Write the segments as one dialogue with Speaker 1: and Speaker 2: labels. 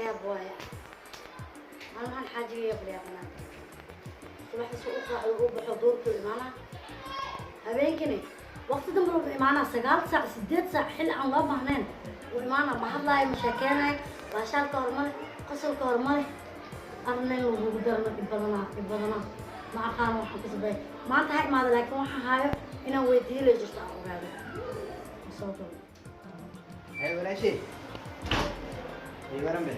Speaker 1: Yaab waaye, maalmahan xaajiga yaab la yaabnaa. Subaxda si u qaaco, u baxo, duurkuu imaanaa, habeenkini waqti dambe wuxuu imaanaa 9 saac, 8 saac, xilli aan loo baahnayn uu imaanaa. Ma hadlaayo, ma sheekeynayo, baashaalka hor ma leh, qosolka hor ma leh. Arna in lagugu darno dhib badanaa, dhib badanaa. Ma aqaano waxaan ku sabeey maanta ha imaada, laakiin waxaan haayo inaan weydiiyo lay jirto, aan ogaado soo galo.
Speaker 2: Hey, walaashay. Ii waran be.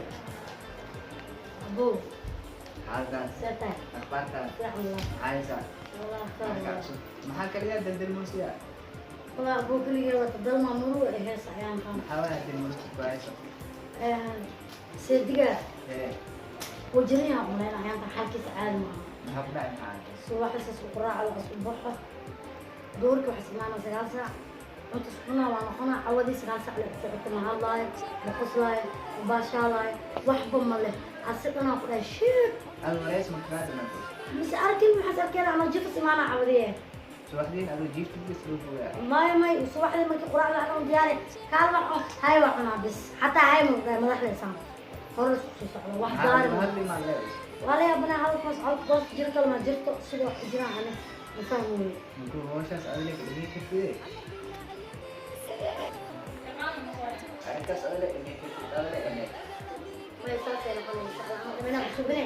Speaker 1: Abow.
Speaker 2: Xaaladaas.
Speaker 1: See tahay?
Speaker 2: Akhbaartaas.
Speaker 1: Fiican wallah.
Speaker 2: Maxaa haysaa?
Speaker 1: Wallah.
Speaker 2: Maxaa kaa cusub? Maxaa kaliya daldalmoosiya?
Speaker 1: Wallah abow, keligee wata dalmaa muru ee hees ayaan qaan.
Speaker 2: Maxaa waa dalmoosku ku hayso?
Speaker 1: Seediga.
Speaker 2: Ee.
Speaker 1: Wajiriyaa umaleyn ayaantan xaalkiisa caadi maaha.
Speaker 2: Maxaa ku dhacay, maxaa arkay?
Speaker 1: Subaxdaas u quraaca waa isku baxo, duhurkii waxaa imaanaa 9 saac, cunta iscunaa, waa noqonaa cawadii 9 saac la socota. Ma hadlaayo, ma qoslaayo, ma baashaalaayo, waxba ma leh, asi dhanaa ku dhahay shiib.
Speaker 2: Aad wareys ma kagaa dhimantay?
Speaker 1: Mise arkin, maxaas arkeen anoo jifas imaanaa cawadii.
Speaker 2: Subaxdiin adoo jiifta bis loo fogaa.
Speaker 1: Maya, may, subaxdii markii quraacda anoo diyaari kaalma hay waa cunaa bis, xataa hay ma dhahay madaxda isaan hore isku soo socdo wax
Speaker 2: Maxaa
Speaker 1: daari
Speaker 2: ma hadli maan leedahay?
Speaker 1: Waa la yaabanaa hadalkaas, codka jiro kalma jirto, sida wax u jiraan ani ma fahmi.
Speaker 2: Munkuu hawshaas adiga ka dhigin kartide. Arrintaas adiga dhigin kartid, adiga dhigin.
Speaker 1: Way saasay noqonaysa inaan cusubine.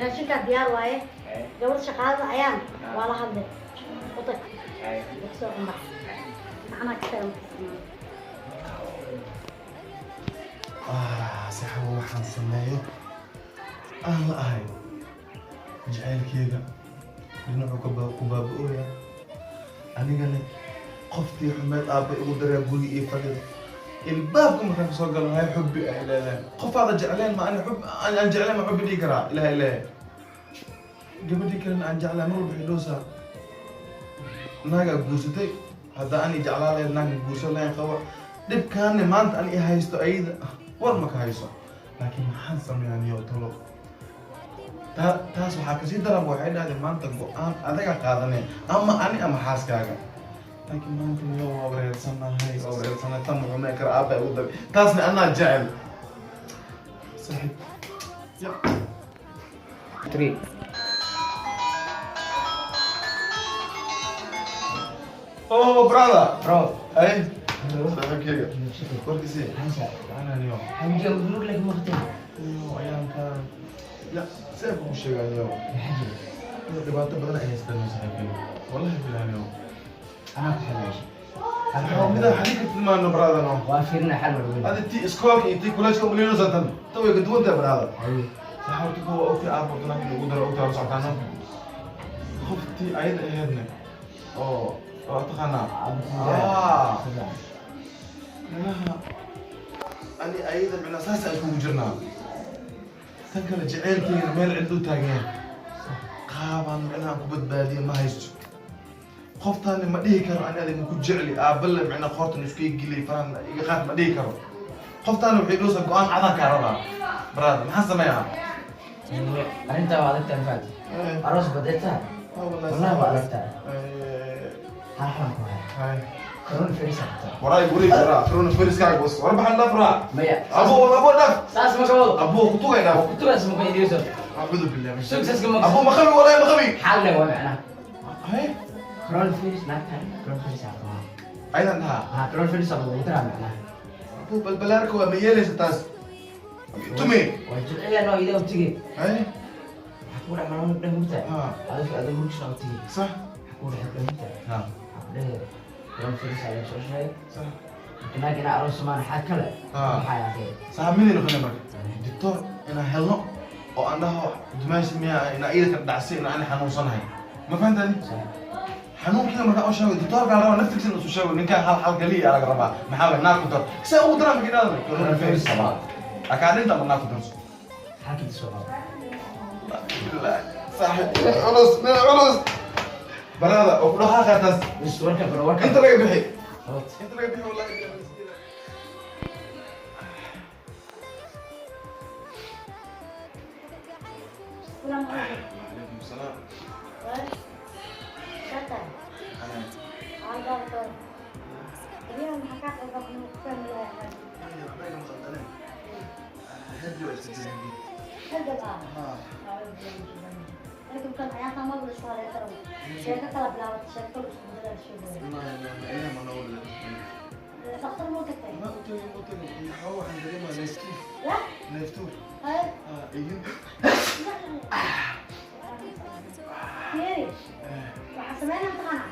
Speaker 1: Raashinkaa diyaar waaye.
Speaker 2: Ee.
Speaker 1: Gabadh shaqaalada ayaan waa la hadlay, u tag.
Speaker 2: Ee.
Speaker 1: Wax soo cunbax macnaa ka taga markaas.
Speaker 3: Ah, saxaabo, waxaan sameeyo aan la ahay jacaylkeyga dhinacu ku baaba-ooya. Anigana qoftii xumeed aabba igu daraa guriga ii fadhida. Ilbaabka markaan kasoo galo, hay xubbi ay leedahay. Qofaada jecleen ma ani xub aan jecleen ma xubbi dhihi karaa? Ilaha ilaahay, gabadhii kalena aan jeclaa mar walba xidhoosaa naagaa guursatay. Hadda ani jeclaa lahayd naagka guursan lahayn qaba dhibkaani maanta ani i haysto, ayada war ma ka hayso. Laakiin maxaan sameeyaa niyo talo? Taas waxaa kasii daran, waxay dhahdeen maanta go-aan adaga qaadanee, ama ani ama xaaskaaga. Laakiin maanta niyo waa wareersanahay, waa wareersanahay. Tan muxuu kara aabba igu daray, taasna anaa jecel saaxiib ya.
Speaker 2: Three.
Speaker 3: Oh brother.
Speaker 2: Bro.
Speaker 3: Ay saaxiibkeyga, warkiisii ana niyo.
Speaker 2: Xajiga murug leh maqtay.
Speaker 3: Niyo ayaankan ya see kugu sheegaa niyo.
Speaker 2: Maxaa jira?
Speaker 3: Niyo dhibaato badan ay haystaan niyo saaxiibkeyga, wallahi bilahi niyo.
Speaker 2: Anaa ku xaleeshay.
Speaker 3: Mida xalin kartid maano brother no.
Speaker 2: Waa fiirina xal walba.
Speaker 3: Adi ti iskoolka iyo ti kuleejka umaleynaysaa, tan tan way ka duwan tahay brother.
Speaker 2: Haye.
Speaker 3: Saxaabta kuwa ogtay airport naag ugu daro ogtaa la socotaano. Qoftii ayada ahaydna oo taqaanaa ah meelaha ani ayada micnaa saas aan iskugu jirnaa. Tan kale jaceylkeena meel cidlu taagan qaabaan micnaha aan ku badbaadiyo ma haysto. Qoftaani ma dhihi karo ani adiga ku jecli aabale, micnaa qoortan isku geliy, farahan iga qaad ma dhihi karo. Qoftaani waxay dhoosa go-aan cadaan kaa rabaa brother, maxaan sameeyaa?
Speaker 2: Arrintaa waa adag tahay, faat. Aroos badeeta. Wallahi waa adag tahay. Hal xal ku hay. Corona virus qabta.
Speaker 3: Waraay guriga waraa corona viruskaaga bas war baxan dhaf raa.
Speaker 2: Maya.
Speaker 3: Abo abo dhaf.
Speaker 2: Saas ma ka wado.
Speaker 3: Abo kutugay dhaf.
Speaker 2: Kutugaas ma ka idhiso.
Speaker 3: Acuudu billahi min
Speaker 2: Sug saas kama.
Speaker 3: Abo ma qabi, wallahi ma qabi.
Speaker 2: Xal leh waa macnaha.
Speaker 3: Hay.
Speaker 2: Corona virus naagtan corona virus qabta.
Speaker 3: Aydan dhaha.
Speaker 2: Ha, corona virus qabta ugu daraa macnaha.
Speaker 3: Abo balbalaarka waa ma yeelaysa taas tumi.
Speaker 2: Waa jilciya noo ida utige.
Speaker 3: Hay.
Speaker 2: Waxaa kugu dhex maalmo dhan mugta.
Speaker 3: Ha.
Speaker 2: Adiga adiga mugsa utige.
Speaker 3: Sax.
Speaker 2: Waxaa kugu dhex dhan mugta.
Speaker 3: Ha.
Speaker 2: Waxaa ku dhex corona virus ayaa soo sheegay.
Speaker 3: Sax.
Speaker 2: Naag inaa aroos maan xal kale.
Speaker 3: Ha.
Speaker 2: Maxaa yaakay?
Speaker 3: Saamidii noqonay marka doctor inaan helno oo aan dhaho dumaashi miya inaa iyada ka dhacsay inaa ani xanuunsanahay, ma fahantaadi? Xanuunkiina markaan u sheego doctorka la rabaa naftiisa inuu isu sheego ninkaan hal xal kaliya laga rabaa. Maxaa waay naag ku dar see ugu daraa marka idhaahdo coronavirus qabaa akaadinta ama naag ku darso.
Speaker 2: Xalkiisa soo qabo.
Speaker 3: Saaxib culus, nin culus barada oo ku dhaqaaqa taas.
Speaker 2: Bis warka baro warka.
Speaker 3: Inta laga bixi.
Speaker 2: Hot.
Speaker 3: Inta laga bixi wallahi.
Speaker 1: Asalaamu calaykum.
Speaker 3: Calaykum salaam.
Speaker 1: Shata. Albaabka. Adiga maxaa kaa qaldan inuu ku fahmi lahaa? Hergab ah. Hergabkan ayaantan maba la isku haleyn karo. Sheeko kala bilaabatay, sheeko kala isku bedelaa la sheegaya. Dhakhtar ma u tagtay?
Speaker 3: Ma u tagin, ma u tagin. Maxaa waxaan dareemaa neeftuur.
Speaker 1: Ya?
Speaker 3: Neeftuur.
Speaker 1: Haye.
Speaker 3: Iyo
Speaker 1: Fiiri. Waxaa sameynaa mataqaanaa?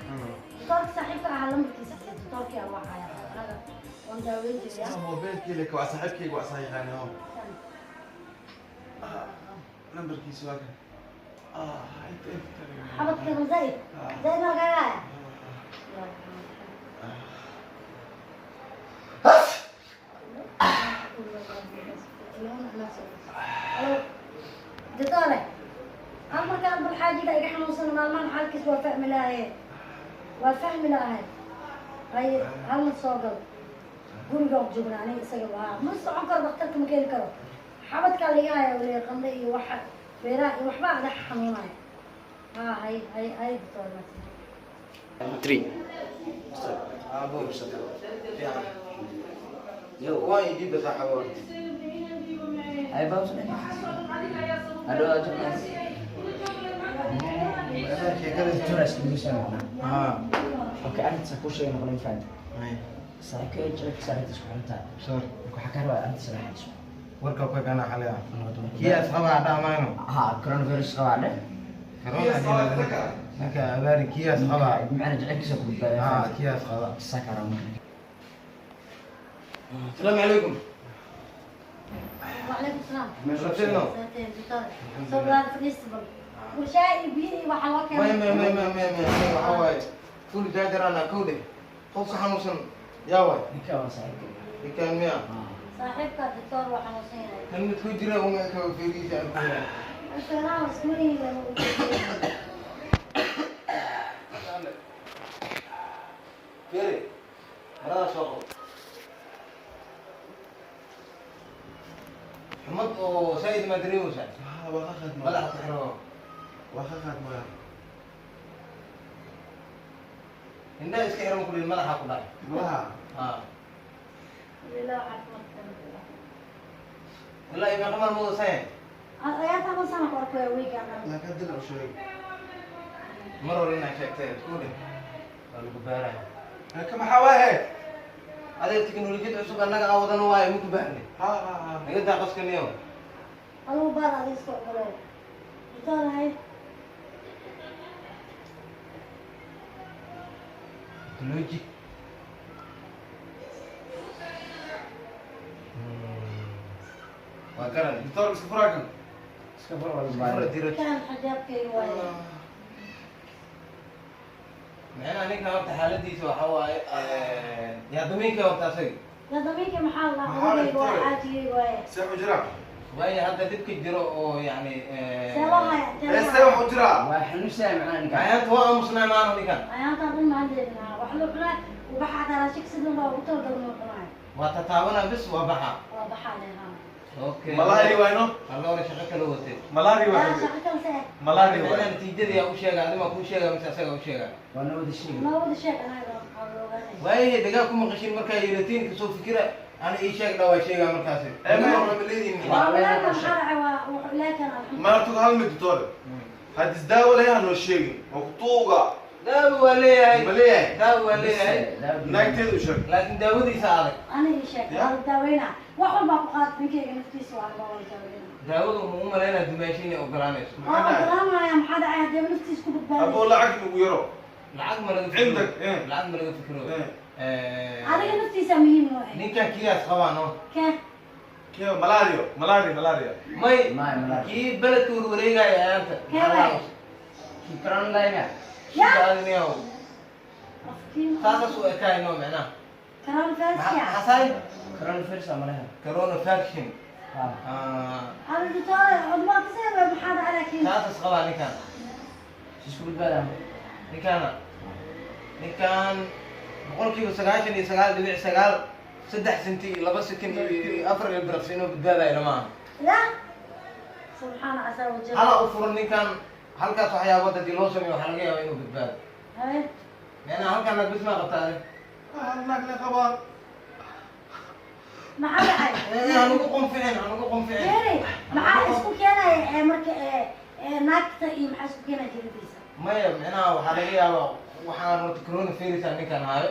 Speaker 1: Doktoorka saaxiibka ahaa lambarkiisa siiya, doktoorkii aa wacaya. Anaga waan daaweyn jiray.
Speaker 3: Moobeelkii lek waa saaxiibkayga, waa saxiixaani ho. Nambarkiisa waa kan. Inta inta.
Speaker 1: Xabadkeeda zaid. Zaid ma lagaaga haya? Doctore, amarkaan bal xaajiga iga xanuunsan maalmahan xaalkiis waa fahmi lahaye. Waa fahmi lahaye. Haye, hal mar soo gal. Guriga waan joognaa aniga isaga waa. Ma socon karo, dhakhtarka ma keeni karo. Xabadkaa laga haya waliya qandho iyo waxa beeraha iyo waxbaa dhex xanuunaya. Haa, hay hay hay doctor mahadsan.
Speaker 2: Three.
Speaker 4: Abo fiican. Waan idiba saaxiibo horta.
Speaker 2: Ay baa usoo Halo, Jonas.
Speaker 4: Sheekada
Speaker 2: Jonas, English aan
Speaker 4: haa.
Speaker 2: Okay, arrintaas ku sheegay noqon fahanti. Saaxiibkay jecelka saaxiibtiis ku xiran tahay.
Speaker 4: Sorry.
Speaker 2: Marka waxaa ka rabaa arrintaas inaa xaliso.
Speaker 4: Warka ku kana xalaya. Kiyaas qabaa dhamaano.
Speaker 2: Ha, coronavirus qabaa dheh.
Speaker 4: Corona ninka abaari kiyaas qabaa.
Speaker 2: Macna jecelkiisa ku badbaadaya.
Speaker 4: Haa, kiyaas qabaa.
Speaker 2: Sakara marka.
Speaker 4: Asalaamu calaykum.
Speaker 1: وعليكم السلام.
Speaker 4: Rabtino.
Speaker 1: سنتين دكتور. Soo dhawaad fadhiista bal. Bulshaa iyo biyo iyo waxaa loo
Speaker 4: May
Speaker 1: keenay.
Speaker 4: may may may may may waxaa waaye full jaajarana kowde qofka xanuunsan yaa waay.
Speaker 2: Ninka waa saaxiibkay.
Speaker 4: Ninkaan miya?
Speaker 1: Saaxiibka doctor waa xanuunsan yahay.
Speaker 4: Kan mid ku jira uma ka fiiriisa aan ku yahay.
Speaker 1: Asalaam iskuuliga.
Speaker 4: Fiiri marada soo qabo xumad oo saa'id ma dareemaysaa?
Speaker 3: Waa ka qaadmaya.
Speaker 4: Madaxa ku xiro.
Speaker 3: Waa ka qaadmaya.
Speaker 4: Indhaha iska xiran kulin madaxa ku dhacay.
Speaker 3: Malaha.
Speaker 4: Haa.
Speaker 1: Ilaa caafimaadka.
Speaker 4: Ilaa iyo meeqa maalmood sayn?
Speaker 1: Ayaa taban sano ku arkaya wiigaan.
Speaker 3: Laakiin dil u sheegay.
Speaker 4: Mar hore inaa sheegtay isku dheh waa lagu baaraya.
Speaker 3: Ka maxaa waaye?
Speaker 4: Adeeg tiknolojiyad cusub annaga aan wadano waaye ma ku baahne.
Speaker 3: Ha ha ha.
Speaker 4: Naga daa qaskaniyo.
Speaker 1: Adigu baar adiga iska ogolow. Doctor hay.
Speaker 4: Teknoloji waa garan.
Speaker 3: Doctor iska furaakan.
Speaker 2: Iska fur waa lagu
Speaker 4: Fura
Speaker 2: baaray.
Speaker 4: diro.
Speaker 1: Kan xijaabkayga waaye.
Speaker 4: Macnaha ninkan horta xaaladiisa waxaa waaye yaa damiinka horta asaga.
Speaker 1: Yaa damiinka maxaa la
Speaker 3: Maxaa la
Speaker 1: odagayga waa
Speaker 3: doctor?
Speaker 1: xaajigayga waaye.
Speaker 3: See u jiraa?
Speaker 4: Waayo hadda dhibka jiro oo yacni
Speaker 1: See loo haya?
Speaker 3: Ee, see wax u jiraa?
Speaker 2: Waa xanuunsan macnaha ninka.
Speaker 4: Ayaanta waa aamusnaa maano ninkan.
Speaker 1: Ayaantaan dhan maan deednaa. Wax loo cunaa ubaxa xataa raashinka sidii loogu talagalay ma cunaayo.
Speaker 4: Waa tataabana bis waa baxa.
Speaker 1: Waa baxaa leedahay.
Speaker 4: Okay.
Speaker 3: Malaria waayno?
Speaker 4: Alloore shaqo kala watay.
Speaker 3: Malaria
Speaker 1: Yaa
Speaker 3: waay.
Speaker 1: shaqo kale see.
Speaker 3: Malaria
Speaker 4: Macnaha
Speaker 3: waay.
Speaker 4: natiijada yaa u sheega adima kuu sheega mise asaga u sheega?
Speaker 2: Waa nabada sheegay.
Speaker 1: Noo wada sheeg anaga waxaa la ogaanaya.
Speaker 4: Waayahay dagaa ku maqashin markaa yeelatiin kasoo fikira ana ii sheeg dhawaa sheegaa markaasi.
Speaker 3: Eh,
Speaker 4: Dagaa horeba leedihiin.
Speaker 1: Waa walaalka maxaa dhacay waa wuxuu ilaahay kan alxamdu.
Speaker 3: Maartu hal mid doctor. Haddis daawo leeyahay noo sheegin. Waa ku tuuga.
Speaker 4: Daawo waa leeyahay.
Speaker 3: Ma leeyahay?
Speaker 4: Daawo waa leeyahay.
Speaker 3: Naagteeda u sheeg.
Speaker 4: Laakiin daawadiisa adag.
Speaker 1: Aniga ii sheeg waa la daaweynaa. Wax walbaa ku qaad ninkayga naftiisa waa la wada daaweynaa.
Speaker 4: Daawadu ma u malaynaa dumaasho inay ogolaanayso.
Speaker 1: Waa ogolaanaya maxaa dhacay haddii naftiisa ku
Speaker 3: Aboo
Speaker 1: badbaadayso.
Speaker 3: lacag ugu yaro.
Speaker 4: Lacag ma laga fikiro.
Speaker 3: Cindak, eh.
Speaker 4: Lacag ma laga fikiro.
Speaker 3: Eh.
Speaker 1: Adiga naftiisa muhiim noo eh.
Speaker 4: Ninkan kiyaas qabaa no.
Speaker 1: Kee?
Speaker 3: Kee malaria, malaria, malaria.
Speaker 4: May
Speaker 2: May, malaria.
Speaker 4: kii beledka warwareegaya ayaanta.
Speaker 1: Kee waay?
Speaker 2: Kii corona lahayn.
Speaker 1: Yaa.
Speaker 4: Adniyow.
Speaker 1: Afkiin.
Speaker 4: Saasas u ekaay no macnaha.
Speaker 1: Coronavirus yaa.
Speaker 4: Xasaay
Speaker 2: Coronavirus ama lahayn.
Speaker 4: Corona faction.
Speaker 2: Ha.
Speaker 4: Ah,
Speaker 1: Adiga doctor cudurka ka sii maxaa dhacay laakiin.
Speaker 4: saasas qabaa ninkan.
Speaker 2: Isku badbaadaan.
Speaker 4: Ninkaana ninkan 99.9 3 senti iyo 2 sekin iyo 4 ilbiriqsi inuu badbaadayo lama aha.
Speaker 1: Yaa. Subxaana casa wajal.
Speaker 4: Hala u furan ninkan halkaas waxyaabood haddii loo sameeyo waxaa laga yaabaa inuu badbaado.
Speaker 1: Haye.
Speaker 4: Macnaha halkan naag bis maa qabtaa adi.
Speaker 3: Naag la qabaa.
Speaker 1: Maxaa dhacay?
Speaker 4: Anugu qonficin, anugu qonficin.
Speaker 1: Beeri, maxaa isku keenaya ee marka ee naagta iyo maxaa isku keenaya jiradiisa?
Speaker 4: Maya, micnaha waxaa laga yaabaa waxaan horta coronavirus aan ninkan hayo.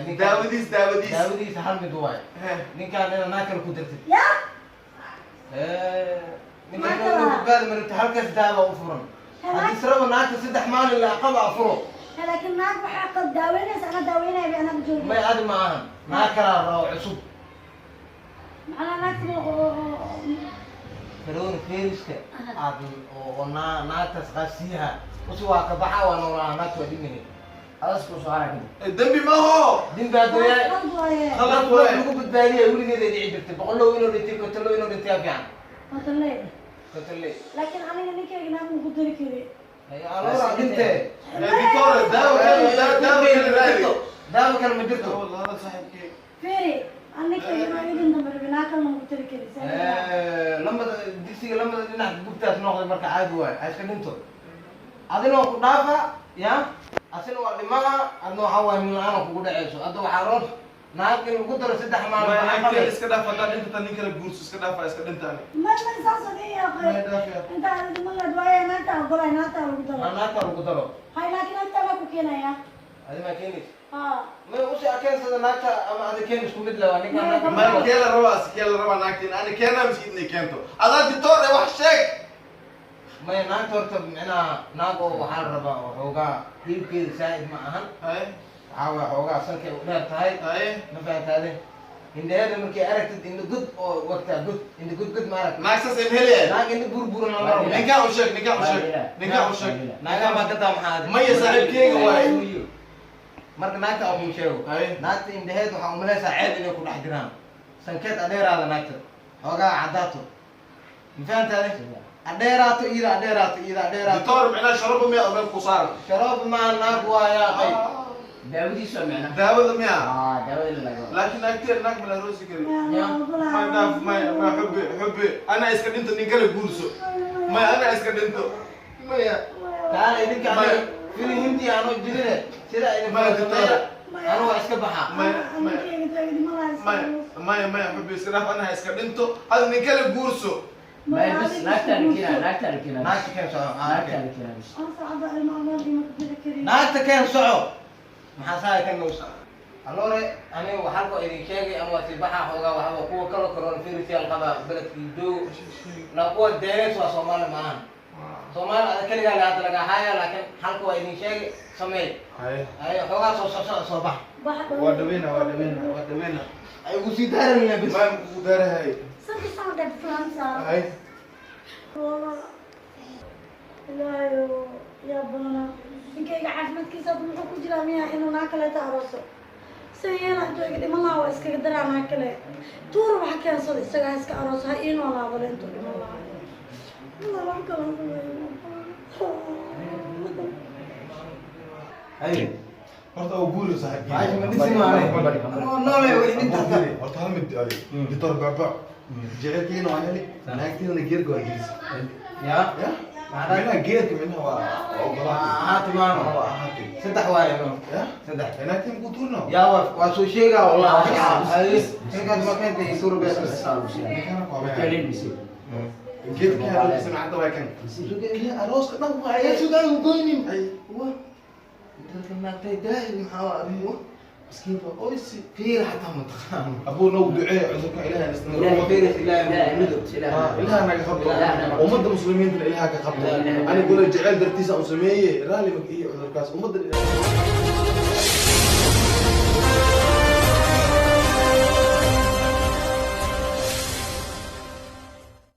Speaker 4: Ninkan
Speaker 3: Daawadiis, daawadiis.
Speaker 4: Daawadiisa hal mid waaye. Ninkan inaad naag kale ku dartid.
Speaker 1: Ya.
Speaker 4: Ninkan
Speaker 1: Naag
Speaker 4: inuu
Speaker 1: kale.
Speaker 4: Badbaadi marabta, halkaas daawa u furan. Haddii israba naagta 3 maalin la qaba afuro.
Speaker 1: Laakiin naag waxaa qad daaweynaysa, ana daaweynaya bay anaga joogi.
Speaker 4: May, adi ma ahan, naag kalaa rabo cusub.
Speaker 1: Macnaha naagta
Speaker 4: Coronaviruska aad oo naagtaas qaasiyaha usi waa ka baxa, waa noolaa, naagta waa dhimine.
Speaker 2: Adas ku soo haraa kadib.
Speaker 3: Dembi maaho.
Speaker 4: Dembi hadduu yahay.
Speaker 1: Qalad waaye.
Speaker 3: Khalad
Speaker 4: Dad
Speaker 3: waaye.
Speaker 4: Lagu badbaadiya weligeed ay dhici jirtay, boqolow inuu dhintay, kontolow inuu dhintay yaa fiican.
Speaker 1: Wataley.
Speaker 4: Kontoley.
Speaker 1: Laakiin aniga ninkayga naag ma ku dari kari.
Speaker 4: Alora dhintee.
Speaker 3: Doctor, daawo kale, daawo kale raadi.
Speaker 4: Daawo kale ma jirto.
Speaker 3: Wallah saaxiibkay.
Speaker 1: Fiiri, ninkayga inuu idin dambe rabin, naag kalena ma ku dari kari.
Speaker 4: Lamada digsiga lamada dhinac gubtaas noqday, marka caadi waaye, ha iska dhinto. Adina waa ku dhaafa ya, asina waa dhimaha, adna waxaa waaye nin la-aan oo kugu dhaceyso. Hadda waxaa roon naag in lagu daro 3 maalin.
Speaker 3: Ma
Speaker 4: Maxaa
Speaker 3: naagtee
Speaker 4: qabay?
Speaker 3: Iska dhaaf, haddaan dhinta nin kale guurso, iska dhaafa, iska dhintaani.
Speaker 1: Ma saas oo dhan yaa
Speaker 3: Ma
Speaker 1: qay.
Speaker 3: dhaaf ya.
Speaker 1: Inta aad ma leed waaye, naagta ogolay, naagta lagu daro.
Speaker 4: Naagta lagu daro.
Speaker 1: Hay, laakiin naagta waa ku keenaya.
Speaker 4: Adi maa keenaysa?
Speaker 1: Ha.
Speaker 4: May usi akeensada naagta ama adi keen, isku mid le waa ninkaan naagta.
Speaker 3: Ma kee la rabaa, si kee la rabaa naagtiin? Ani keenaa miskiin inay keento. Adaa doctor ee wax sheeg.
Speaker 4: Maya, naagta horta micnaha naag oo waxaa la rabaa oo xoogaa hilibkeeda saa'id ma ahan.
Speaker 3: Haye.
Speaker 4: Waxaa waaya xoogaa sankay u dheer tahay.
Speaker 3: Haye.
Speaker 4: Ma fahantaade? Indhaheeda markay aragtid, indha god oo wagtaa god, indha god god ma aragtid.
Speaker 3: Naag saas ay helaya.
Speaker 4: Naag indha burburan lama rabo.
Speaker 3: Ninkaan u sheeg, ninkaan u sheeg, ninkaan u sheeg.
Speaker 4: Naagaha maa gadaa, maxaa adi?
Speaker 3: Maya, saaxiibkeyga waaye.
Speaker 4: Marka naagta aan kuu sheego.
Speaker 3: Haye.
Speaker 4: Naagta indhaheed waxaa umalaysaa ceeb inay ku dhex jiraan. Sankeed adheeraada, naagta xoogaa caddaato, ma fahantaade? Adheeraato iyada, adheeraato iyada, adheeraato.
Speaker 3: Doctor, micnaha sharabo miya oo meel ku saaran?
Speaker 4: Sharoob maa, naag waayaa qay.
Speaker 2: Daawadiisu waa micnaha.
Speaker 3: Daawada miya?
Speaker 2: Ah, daawada laga.
Speaker 3: Laakiin naagteen naag mala roosi kari.
Speaker 1: Ya.
Speaker 3: Ma dhaaf, maya, ma xubbi, xubbi, ana iska dhinto, nin kale guurso. Maya, ana iska dhinto, maya.
Speaker 4: Kaale idinka
Speaker 3: Maya.
Speaker 4: aniga fili hindi aanu jirine sida idin
Speaker 3: Maya,
Speaker 4: sameeya.
Speaker 1: Maya.
Speaker 4: Anu waa iska baxaa.
Speaker 3: Maya, maya. Maya, maya, maya, xubbi, iska dhaaf, ana iska dhinto, hada nin kale guurso.
Speaker 2: Maya, bas naagta la keenaa, naagta la keenaa.
Speaker 4: Naagta keen soco.
Speaker 2: Naagta la keenaa bas.
Speaker 4: Naagta keen soco, maxaa saaya kan nowsa alore? Aniga waxaan ku idin sheegay ama waa sii baxaa xoogaa. Waxba kuwa kalo coronavirus yaal qabaa beledkii joogo na kuwa deereys waa Soomaali maahan. Soomaali ada keligaa le hadda laga haaya, laakiin halka waa idin sheegay, sameey.
Speaker 3: Haye.
Speaker 4: Ay xoogaa soo soco, soo bax.
Speaker 3: Waa dhaweyna, waa dhaweyna, waa dhaweyna.
Speaker 4: Ay ugu sii daaranina bis.
Speaker 3: Maya, makugu daarahay. Haye.
Speaker 1: Ilaahayo, yaa badana ninkayga caafimaadkiisa hadda muxuu ku jiraa? Miyaa inuu naa kaleeta arooso sida yeela? Intuu iga dhiman lahaa waa iskaga daraa naa kale tuura waxa keensada, isaga ha iska arooso, ha ii noolaadale intuu dhiman lahaa. Allah, wax kale sameeyo.
Speaker 4: Haye.
Speaker 3: Horta oo guuri saaxiibkeyga.
Speaker 4: Baasha ma dhisi maane. Noole way dhinta.
Speaker 3: Horta hal mid adi doctor bacbac jecelkiina waa heli, naagtiina geerka waa gelisa.
Speaker 4: Ya.
Speaker 3: Ya, micnaha geerka micnaha waa ogolaatay.
Speaker 4: Ahaati maano.
Speaker 3: Waa ahaatay.
Speaker 4: Saddex waaye no.
Speaker 3: Ya.
Speaker 4: Saddex.
Speaker 3: Naagtiin ku tuurno.
Speaker 4: Yaa, waa soo sheegaa wallahi. Haye, ninkaas ma keentay suura bees.
Speaker 3: Ninkana ku habeenaya. Geedka arooska hadda waa kan kii arooska dhan waaye.
Speaker 4: Sugaan goynin.
Speaker 3: Ay.
Speaker 4: Wa dadka naagtay daahir maxaa waa adigu?
Speaker 3: Miskiin baa oysi.
Speaker 4: Fiir xataa ma taqaano.
Speaker 3: Abuu, noogu ducee cudurka Ilaahay nasna.
Speaker 4: Ilaahay fiiris, Ilaahay mudo.
Speaker 3: Ilaha naga qabto.
Speaker 2: Ilaaha naga qabto.
Speaker 3: Ummadda muslimiintana Ilaha ka qabto.
Speaker 2: Ilaaha.
Speaker 3: Aniguna jecel dartiisa u sameeye raali mag iyo cudurkaas ummadda.